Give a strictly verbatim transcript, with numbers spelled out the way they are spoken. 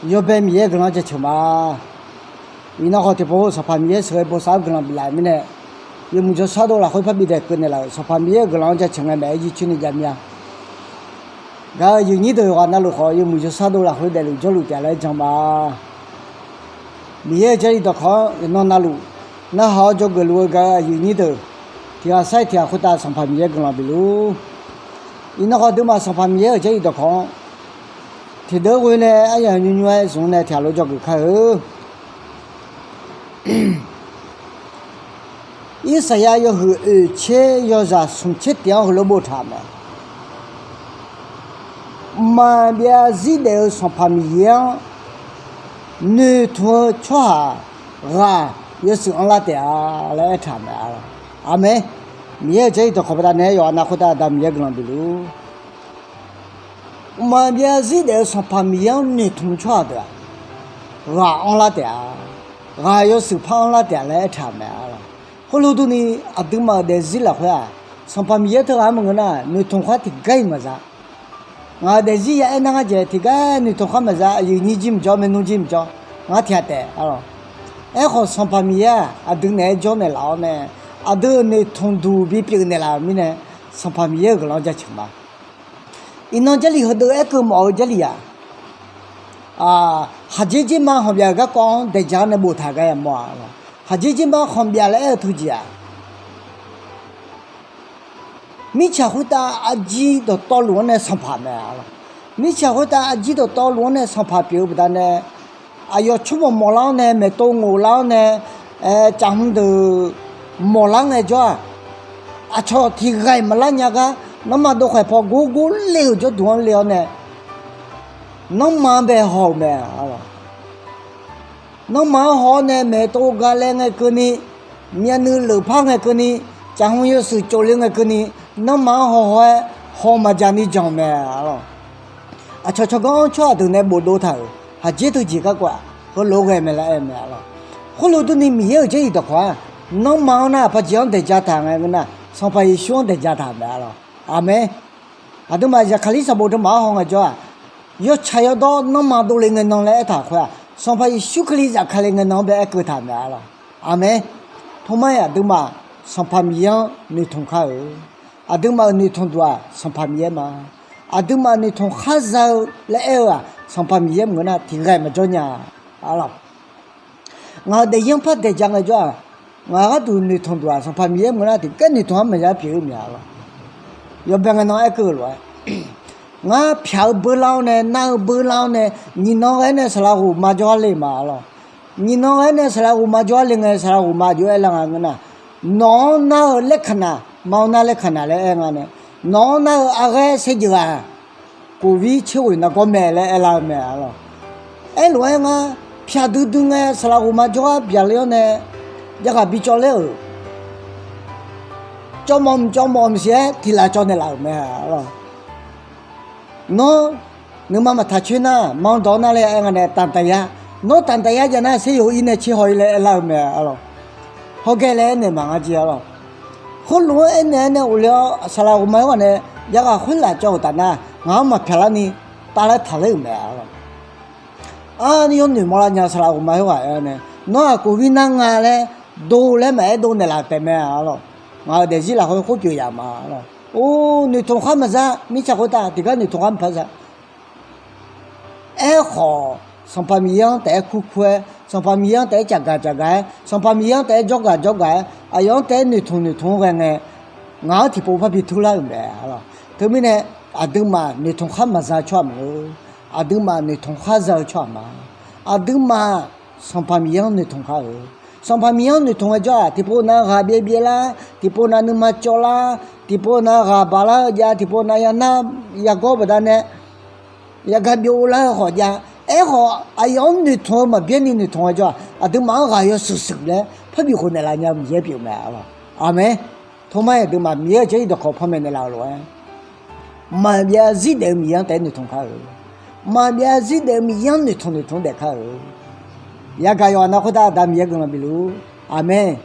Yawbae Miqyaer-euq guiqlanq-anr jaceuq ma. Iqnan khawf tiqpov Sanqpaq Miqyaer sheuqghae bosav-anr guiqlanq biflaf-euq mirnae, yawmuiq jawrshar dov lafkhoer parbi daeq keuv naeqlaf-euq Sanqpaq Miqyaer-euq guiqlanq-anr jaceuq ngae maeq-aer jircoer ni jav mir-a. Gaq-euq aqyuif nyir deuq yawqghaq navluf khawf, yawmuiq yawshar dov lafkhoer daefluf jawrluf taef laer jan ma. Miqyaer-euq Jarlif dawqkawq-anr yawqnan navluf, narhaq-awr dzawgeuf luf-eu gaq-euq aqyuif nyir deuq, tiq ghaq sair tiq ghaq khoertav Sanqpaq Miqyaer guiqlanq bifluf. Iqnan khawf aqduimaf Sanqpaq Miqyaer-euq Jarlif dawqkawq-anr tiqdeuq-aer ghoe nae aryamq nymr nymr-aer zmq nae tiq ghaq lof dzawgeuf kar-eu. Irsaqyar yawhuiq oeq tser yawzaq smq tser tiq-anr heulof boftaq mae, Mqmaq byav zir daef-eu Sanqpaq Miqyaer-anr noeqtmq-eu tsawrhaq ghaq yawshuif anrlar taef-a laer aertaq mae. Aqmeq. Miqyaer-euq Jarlif dawqkawq baqdanae yawqha navluf khoertav Aqda Miqyaer guiqlanq bifluf. Mqmaq byav zir daef-eu Sanqpaq Miqyaer-anr noeqtmq-eu tsawrhaq deuq-aq, ghaq anrlar taef-a. Ghaq yawshuif par anrlar taef-a laer aertaq mae. Khoerlof durni, aqduimaf-euq daefzir lafkhoer-aq, Sanqpaq Miqyaer teughaq-anr maqngeur nar, noeqtmq khar tiqgar-iq maqza. Ngaq-euq daefzir ya aernar ngar jaeq tiqgar noeqtmq khar maqza, aqyuif nyir jir maqjawr, maernmr jir maqjawr, ngar tiq ghaq taef-a lawq. Aerkhawf Sanqpaq Miqyaer-aq aqdui naeq-aer jawr naeqlaf-awr nae, aqdui-euq noeqtmq duq bipyeuf naeqlaf-euq mirnae, Sanqpaq Miqyaer-euq guiqlanq-anr jaceuq ma. Iqnan Jarlif heudeuq aerkeuv mawf-eu Jarlif-aq, khaqdzer dzerma khanqbyaf-euq garkawv-anr daeqdzaq-awr nae boftaq gar yamawr-a lawq. Khaqdzer dzerma khanqbyaf laer aer-eu teujeq-aq, mirtsaq khoertav arjir dawqtawvluf-anr nae sanqpaq mae-a lawq. Mirtsaq khoertav arjir dawqtawvluf-anr nae sanqpaq pyeuf-eu baqdanae, aqyawf tsawrmawq mawflar-awr nae, maeqtov ngoflar-awr nae, caqhmq deuq mawflar ngaejawr-aq, aqcawq tiqghaq-iq maqlar nya gar, nanrma dov khaeq paw gorgor le-euq jawrduq-anr le-awr nae, nanrma-anr bae haw-euq mae-a lawq. Nanrma-anr haw-awr nae maeqtov ga laer ngae keuvni, myavnuiv leufpar ngae keuvni, caqhmq yawshuif tsofle ngae keuvni, nanrma-anr haw haw-aer haw maqjaq ni janq mae-a lawq. Aqcawq tsawrganr-anr tsawrhaq deuq nae bofdov taq-euq haqdzer teujeq garkawv-aq, heulof-aer ghae mae laer aer-eu mae-a lawq. Khoerlof durni Miqyaer-euq Jarlif dawqkawq-aq, nanrma-anr nar aqpaq jeq-anr daeqdzaq taq ngae ngeur nar, Sanqpaq Yeqsur-anr daeqdzaq taq mae-a lawq. Aqmeq. Aqduimaf zaqkaqlir sanqbof teumaf-anr haw ngaejawr-aq, yawtsaq yawdawr nanrma dovle ngae nan laer aertaq khoer-aq, Sanqpaq Yeqsur Kali zafkale ngae nan-anr bae aerkeuv taq mae-a lawq. Aqmeq. Tormar-iq aqduimaf Sanqpaq Miqyaer-anr noeqtmq kar-eu. Aqduimaf-euq noeqtmq duq-aq Sanqpaq Miqyaer ma. Aqduimaf noeqtmq khar za-eu laer aer-eu-aq Sanqpaq Miqyaer maqngeur nar tiqghaq-iq maqjawr nya-a lawq. Ngaq-euq daefzir-anr par daeqdzaq ngaejawr-aq, ngaq gharduq noeqtmq duq-aq Sanqpaq Miqyaer maqngeur nar tiqgar noeqtmq-anr maqya pyeuf-eu mya-a lawq. Yawbae ngae nan aerkeuv-eu lof-aer, ngar pyaq-eu beular-awr nae, nar-eu beular-awr nae, nyiqnan ghae-aer nae saqlaq ghofma jawrgar le ma-a lawq. Nyiqnan ghae-aer nae saqlaq ghofma jawrgar le ngae, saqlaq ghofma jov-aer lar nga ngeur nar, nawq-anr nar-eu laerkaq naq, ma-awr nar laerkaq naq laer aer nga nae, nawq-anr nar-eu arghaer saerjeuf-aq, kof vir tser ghoeq nargawr mae laer aerlar-eu mae-a lawq. Aerlof-aer ngar pyaq duidui ngae saqlaq ghofma jawrgar byaqler-awr nae, jaghaq bicawv ler-euq, cawv mawf mq cawv mawf mq siq-aer tiq laf cawv naeqlaf-euq mae-a lawq. Nawr nuima maqtaq coer nar, ma-anr dawq-awr nar laer aer nga nae taqtaq yar. Nawr taqtaq yar jav nar, saeryoq ir nae tser haw ir laer aerlar-eu mae-a lawq. Hawgae laer aernaeq maqnga jeq-a lawq. Khoerlof-aer aernaeq-aer nae ghofle-awr saqlaq ghofma khoerghaq nae, jaghaq khoer laf cawv-euq taf nar, ngaq-anr maqpyaq larni tavlaer taqler-euq mae-a lawq. Arni yawnoeq mawrlar nya saqlaq ghofma khoerghaq aer-awr nae, nawr-aq kof vir nar nga laer, do laer maqaer dov naeqlaf taef mae-a lawq. Ngaq-euq daefzir lafkhoer khoer pyeuf yaf ma-a lawq. Or, noeqtmq khar maqza, mirtsaq khoertav tiqgar noeqtmq khar maqpar za. Aerkhawf, Sanqpaq Miqyaer-anr taef-aer kurkur-aer, Sanqpaq Miqyaer-anr taef-aer caqgaq caqgaq-aer, Sanqpaq Miqyaer-anr taef-aer jawrgaq jawrgaq-aer, aqyawf-anr taef-aer noeqtmq noeqtmq-anr ghae ngae, ngaq-anr tiqpov parbi turlar-euq mae-a lawq. Teumirnae, aqduimaf noeqtmq khar maqza-eu tsawrhaq maqngeur. Aqduimaf noeqtmq khar za-eu tsawrhaq ma. Aqduimaf Sanqpaq Miqyaer-anr noeqtmq khar-eu. Sanqpaq Miqyaer-anr noeqtmq-aer jawr-aq, tiqpov nav ghaq byaev byaev lar, tiqpov nav nuima cawv lar, tiqpov nav ghaq baq lar-eu jav, tiqpov nav yanar yagawr baqdanae yagaq byov lar-eu khawf jav. Aerkhawf, aqyawf-anr noeqtmq-eu maqbyaer ni noeqtmq-aer jawr-aq, aqduimaf-anr ghaq yawshuif shuif laer parbi khof naeqlaf nya-eu Miqyaer pyeuf mae-a lawq. Aqmeq. Teumirnae aqduimaf Miqyaer-euq Jarlif dawqkawq panmaeq naeqlaf-euq lof-aer, maqbyav zir daef-eu Miqyaer-anr taef-aer noeqtmq kar-eu. Maqbyav zir daef-eu Miqyaer-anr noeqtmq noeqtmq-anr daef kar-eu. Yagaq yawqha nav khoertav Aqda Miqyaer guiqlanq bifluf-ur. Aqmeq.